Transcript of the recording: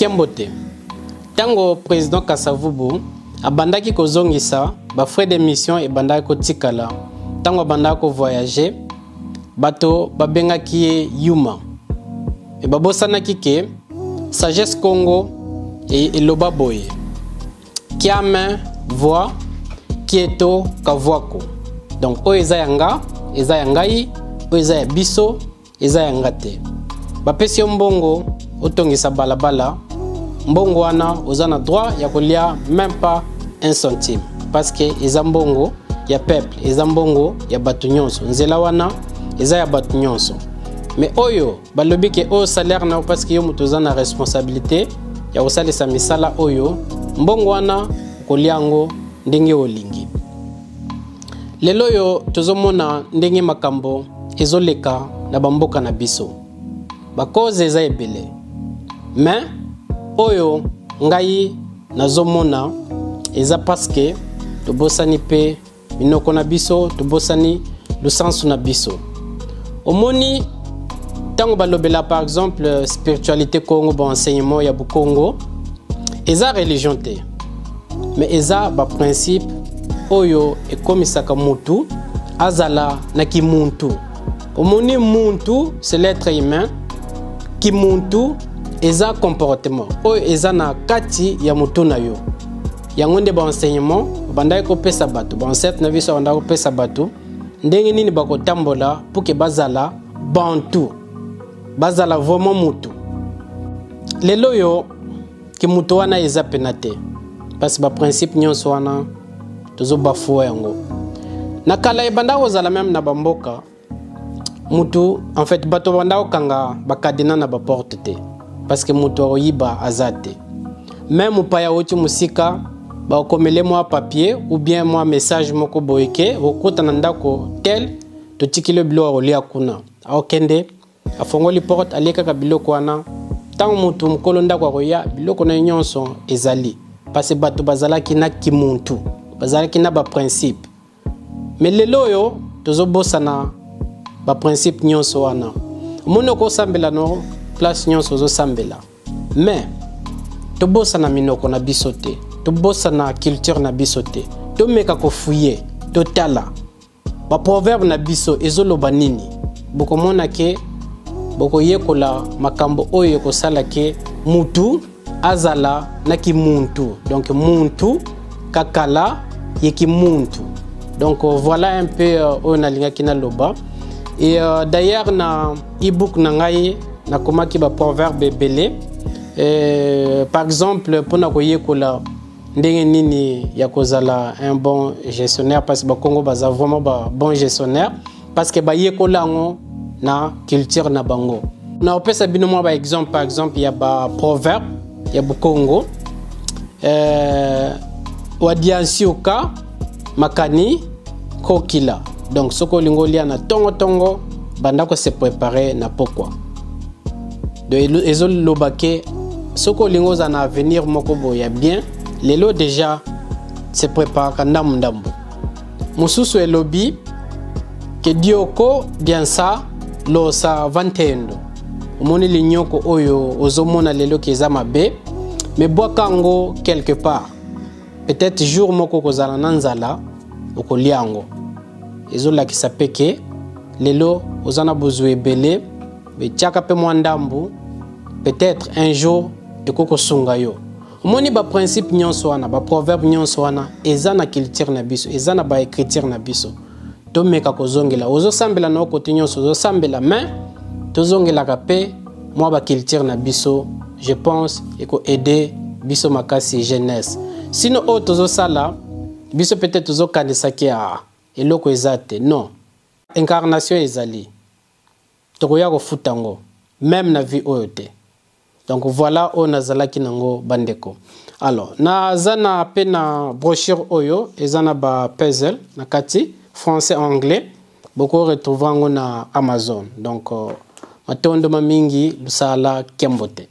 Kembote. Tango président Kasavubu abandaki kozongisa ba frais de mission ebandaki kotikala ntango abandaki kovoyage, bato babengaki ye yuma e babosanaki ke sagesse Congo eloba boye: kiame voi kieto kavuako. Donc oyo eza ya nga eza ya ngai, oyo eza ya biso eza ya nga te. Bapesi yo mbongo otongisa balabala, mbongo wana oza na droit ya kolia même pas un centime, parce que eza mbongo ya peuple, eza mbongo ya bato nyonso. Nzela wana eza ya bato nyonso. Mais oyo balobi ke oyo salaire na yo, parce que yo moto oza na responsabilité ya kosalisa misala oyo, mbongo wana okolia yango ndenge olingi. Lelo oyo tozomona ndenge makambo ezoleka na bamboka na biso, bacauses eza ebele, mais oyo ngai nazomona eza parce que tobosani mpe minoko na biso, tobosani lusansu na biso. Omoni ntango balobela par exemple spiritualité Congo, baenseignement ya Bukongo, eza religion te, mais eza baprincipe oyo ekomisaka mutu azala na kimuntu. Omoni, muntu c'est l'être humain, kimuntu eza comportement oyo eza na kati ya mutu na yo. Yango nde baenseignement babandaki kopesa bato, baancêtre na biso babandaki kopesa bato ndenge nini bakotambola pour ke bazala bantu, bazala vraiment mutu. Lelo oyo ke mutu wana eza pena te, parce baprincipe nyonso wana tozobafua yango. Na kala ebanda kozala même na bamboka mutu, en fait bato banda kokanga bacadenas na baporte te, parce que mutu akoyiba aza te. Même mopaya auti mosika, bakomele mwa papier ou bien mwa message moko boye ke okota na ndako tel, totikili biloko akolia kuna. Akokende, afongoli porte, alie kaka biloko wana. Ntango motu mokolo ndako akoya, biloko na ye nyonso ezali, parce bato bazalaki na kimuntu, bazalaki na baprincipe. Mais lelo oyo tozobosana baprincipe nyonso wana. Omoni, okosambela no place nyonso ozosambela, mais tobosana minoko na biso te, tobosana culture na biso te. Tomeka kofouiller, totala baproverbe na biso ezoloba nini. Bokomona ke bokoyekola makambo oyo ekosala ke mutu azala na kimuntu. Donc muntu kakala ye kimuntu. Donc voilà un peu oyo nalingaki naloba. Et d'ailleurs na ebook na ngai nakomaki baproverbe ebele, par exemple mpona koyekola ndenge nini ya kozala un bon gestionnaire, parce que Bakongo baza vraiment ba bon gestionnaire, parce que bayekola yango na culture na bango. Na opesa bino mwa baexemple, par exemple ya baproverbe ya Bukongo: wadiansiuka makani kokila. Donc soki olingi olia na ntongo-ntongo, banda kose préparer na pokwa. Donc ezoloba ke soki olingi ozala na avenir moko boye ya bien, lelo déjà se préparaka ndambu-ndambu. Mosusu elobi ke dioko diansa losa vantendo. Omoni linyoko oyo ozomona lelo ke eza mabe, mais bwaka yango quelque part, peut-être jour moko kozala na nzala, okolia yango. Ezolakisa mpe ke lelo oza na bozwi ebele, betiaka mpe mwa ndambu, peut-être un jour ekoki kosunga yo. Omoni, baprincipe nyonso wana, baproverbe nyonso wana eza na culture na biso, eza na baécriture na biso. Tomeka kozongela. Ozosambela na okote nyonso ozosambela, mais tozongelaka mpe mwa baculture na biso. Je pense ekoaider biso makasi jeunesse. Sinon oyo tozosala biso, peut-être tozokanisaki a eloko eza te. Non, incarnation ezali, tokoya kofuta yango même na vie oyo te. Donc voilà oyo nazalaki nango, bandeko. Alors naza na mpe na brochure oyo eza na bapuzzle na kati, français, anglais. Boko retrouver yango na Amazon. Donc matondo mingi, lusala kembo te.